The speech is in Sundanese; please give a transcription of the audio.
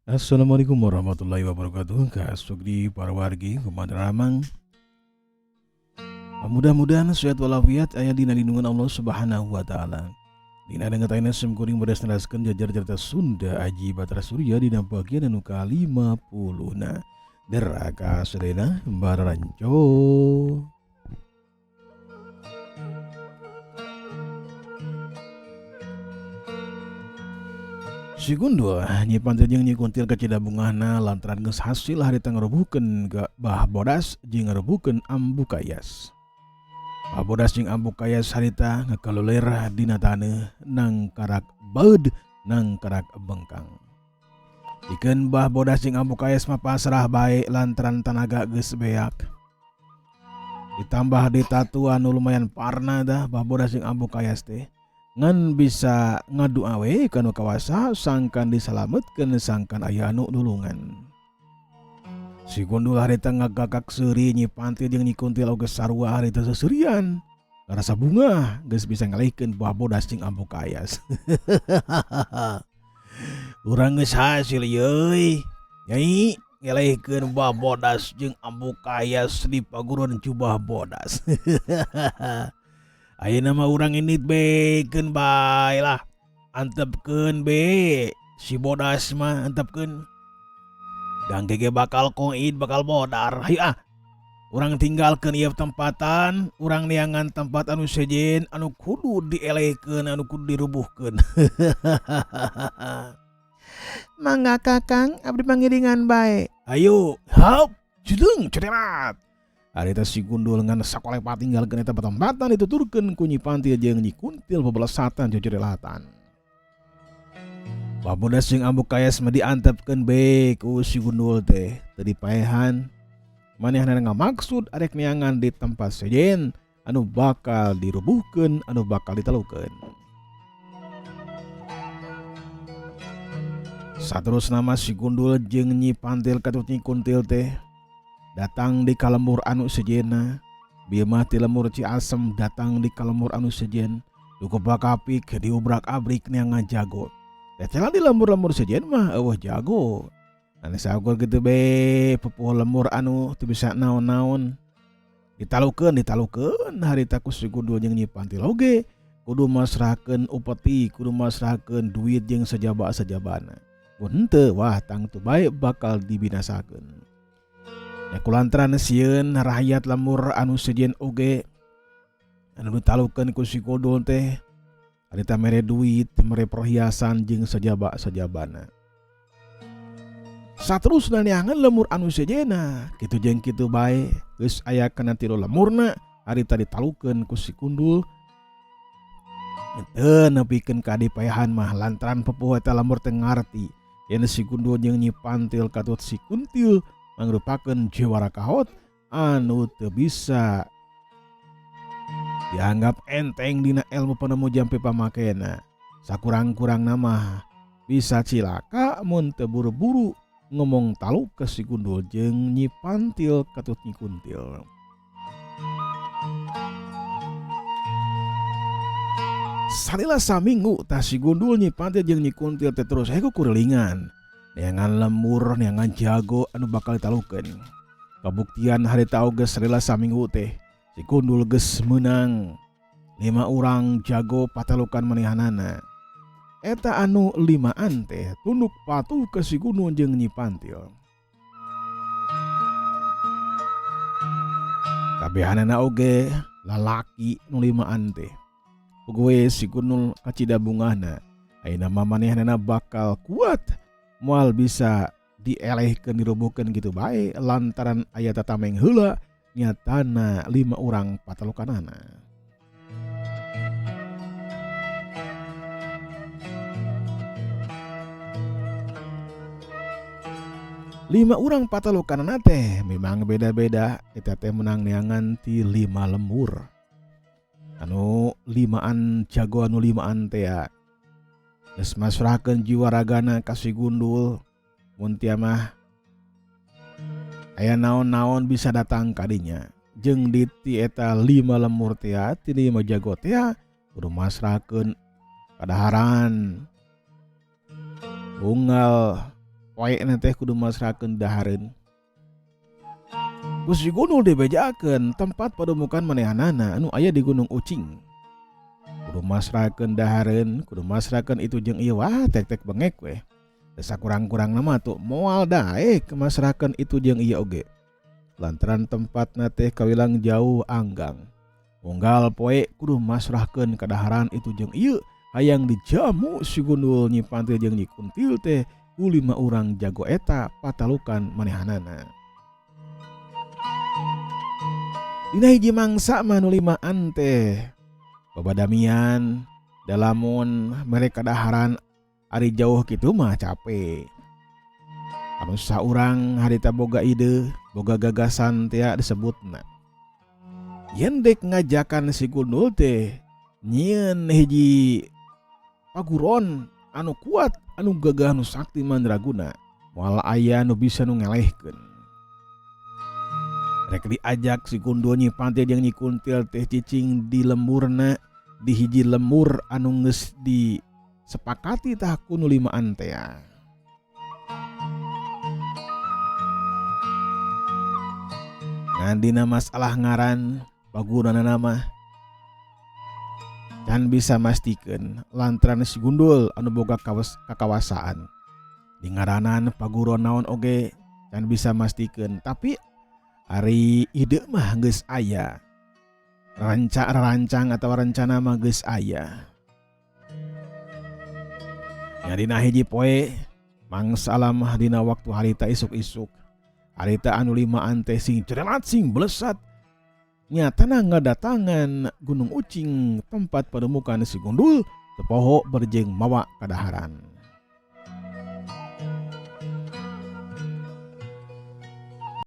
Assalamualaikum warahmatullahi wabarakatuh. Ka Sugdi para wargi kumaha ramang. Mudah-mudahan sehat walafiat, aya dina lindungan Allah Subhanahu wa taala. Dina danget ayeuna sim kuring bade neraskeun jajar cerita Sunda Aji Batra Surya dina bagian anu ka-50 na. Deraka sadayana bararanco. Si Gundul Nyi Pantil jeung Nyi Kuntil kacida bungahna lantaran geus hasil harita ngarubuhkeun ka Bah Bodas jeung ngarubuhkeun Ambu Kayas. Bah Bodas jeung Ambu Kayas harita ngakaluler dina taneuh nangkarak baeud nangkarak bengkang. Pikeun Bah Bodas jeung Ambu Kayas mah pasrah bae lantaran tanaga geus beak. Ditambah ditatu anu lumayan parna dah Bah Bodas jeung Ambu Kayas teh. Ngan bisa ngadua we ka nu kawasa sangkan disalametkeun sangkan aya anu nulungan. Si Gundul harita ngagagak seuri, Nyi Pantil jeung Nyi Kuntil oge sarua harita seuseurian. Ngarasa bungah geus bisa ngalihkeun Bah Bodas jeung Ambu Kayas. Urang geus hasil yeuy. Nyai ngelehkeun Bah Bodas jeung Ambu Kayas di paguron Jubah Bodas. Ayeuna mah urang indit be keun bae lah. Antepkeun be si Bodas mah antepkeun. Dang gege bakal koid bakal bodar. Hayu ah. Urang tinggalkeun ieu tempatan, urang neangan tempat anu sejen anu kudu dielehkeun, anu kudu dirubuhkeun. Mangga Kakang, abdi pangiringan bae. Ayo, hop, jedeng cederat. Ari teh si Gundul ngan sakolepa tinggalkeun eta patempatan dituturkeun ku Nyi Pantil jeung Nyi Kuntil bebelesatan jojodelatan. Pabodas jeung Ambu Kayas mah diantepkeun be ku si Gundul teh teu dipaehan. Manehna ngamaksud arek neangan di tempat sejen anu bakal dirubuhkeun, anu bakal ditelukeun. Saterusna mah si Gundul jeung Nyi Pantil katut Nyi Kuntil teh datang di kalembur anu sejena. Bieu mah ti lembur Ciasem datang di kalembur anu sejen, dikupakapik diubrak-abrik neangan jago. Teh di lembur-lembur sejen mah eueuh jago. Anu saukur kitu be pupuh lembur anu teu bisa naon-naon. Ditalukeun ditalukeun harita ku si Gundul jeung Nyi Pantil oge kudu masrahkeun upeti, kudu masrahkeun duit jeung sajaba-sajabana. Mun henteu wah tangtu bae bakal dibinasakeun. Ya kulantaran sieun rakyat lembur anu sejen oge anu ditalukeun ku si Gundul teh harita mere duit, mere perhiasan jeung sajaba-sajabana. Saterusna neangan lemur anu sejena, kitu jeung kitu bae geus aya kana tilu lemurna harita ditalukeun ku si Gundul. Teu nepikeun ka dipaehan mah lantaran pupuh eta lemur teh ngarti yen si Gundul jeung Nyi Pantil katut si Kuntil mangrupakeun jewara kahot anu teu bisa dianggap enteng dina ilmu penemu jampe pamakena. Sakurang-kurangna mah bisa cilaka mun teu buru-buru ngomong taluk ke si Gundul jeung Nyi Pantil katut Nyi Kuntil. Salila saminggu tah si Gundul Nyi Pantil jeung Nyi Kuntil teh terus aya kukurilingan. Neangan lemur, neangan jago anu bakal ditalukeun. Kabuktian harita oge salila saminggu teh si Gundul geus meunang 5 urang jago patalukan manehanana. Eta anu 5an teh tunduk patuh ke si Gundul jeung Nyi Pantil. Kabehanana oge lalaki nu 5an teh. Puguh si Gundul kacida bungahna. Ayeuna mah manehanana bakal kuat moal bisa dielehkeun dirubuhkeun gitu bae lantaran aya tatameng heula nyatana 5 urang patalukanana. 5 urang patalukanana teh memang beda-beda, eta teh menang neangan ti 5 lemur. Anu 5an jago anu 5an teh ya. Geus masrahkeun jiwa ragana ka si Gundul. Mun tia mah aya naon-naon bisa datang ka dinya. Jeung di ti eta 5 lemur teh ya, ti 5 jago teh ya, kudu masrahkeun kadaharan. Unggal Poena teh kudu masrahkeun dahareun. Ku si Gundul dibejakeun tempat pademukan manehanana anu aya di Gunung Ucing. Kudu masrahkeun dahareun, kudu masrahkeun itu jeung ieu wah tek-tek bengek weh. Sakurang-kurangna mah tuh moal daek masrahkeun itu jeung ieu oge. Lantaran tempatna teh kawilang jauh anggang. Unggal poe kudu masrahkeun kadaharan itu jeung ieu hayang dijamu si Gundul Nyi Pantil jeung Nyi Kuntil teh ku lima urang jago eta patalukan manehanana. Dina hiji mangsa mah nu limaan teh babadamian da lamun mere kadaharan ari jauh kitu mah cape. Anu saurang harita boga ide, boga gagasan tea disebutna. Yen dek ngajakan si Gundul teh nyieun hiji paguron anu kuat, anu gagah, anu sakti mandraguna, moal aya nu bisa nu ngelehkeun. Rek diajak si Gundul Nyi Pantil jeung Nyi Kuntil teh cicing di lemburna, di hiji lembur anu geus disepakati tah ku nu limaan tea. Ngan dina masalah ngaran paguronana mah can bisa mastikeun lantaran si Gundul anu boga kakawasaan. Di ngaranan paguron naon oge can bisa mastikeun, tapi ari ide mah geus aya. Rancang atau rencana mah geus aya. Nya dina hiji poe mangsa mah dina waktu harita isuk-isuk. Harita anu limaan teh sing cerelat sing belesat. Nyatana ngadatangan Gunung Ucing tempat pademukan si Gundul teu poho berjeng mawa kadaharan.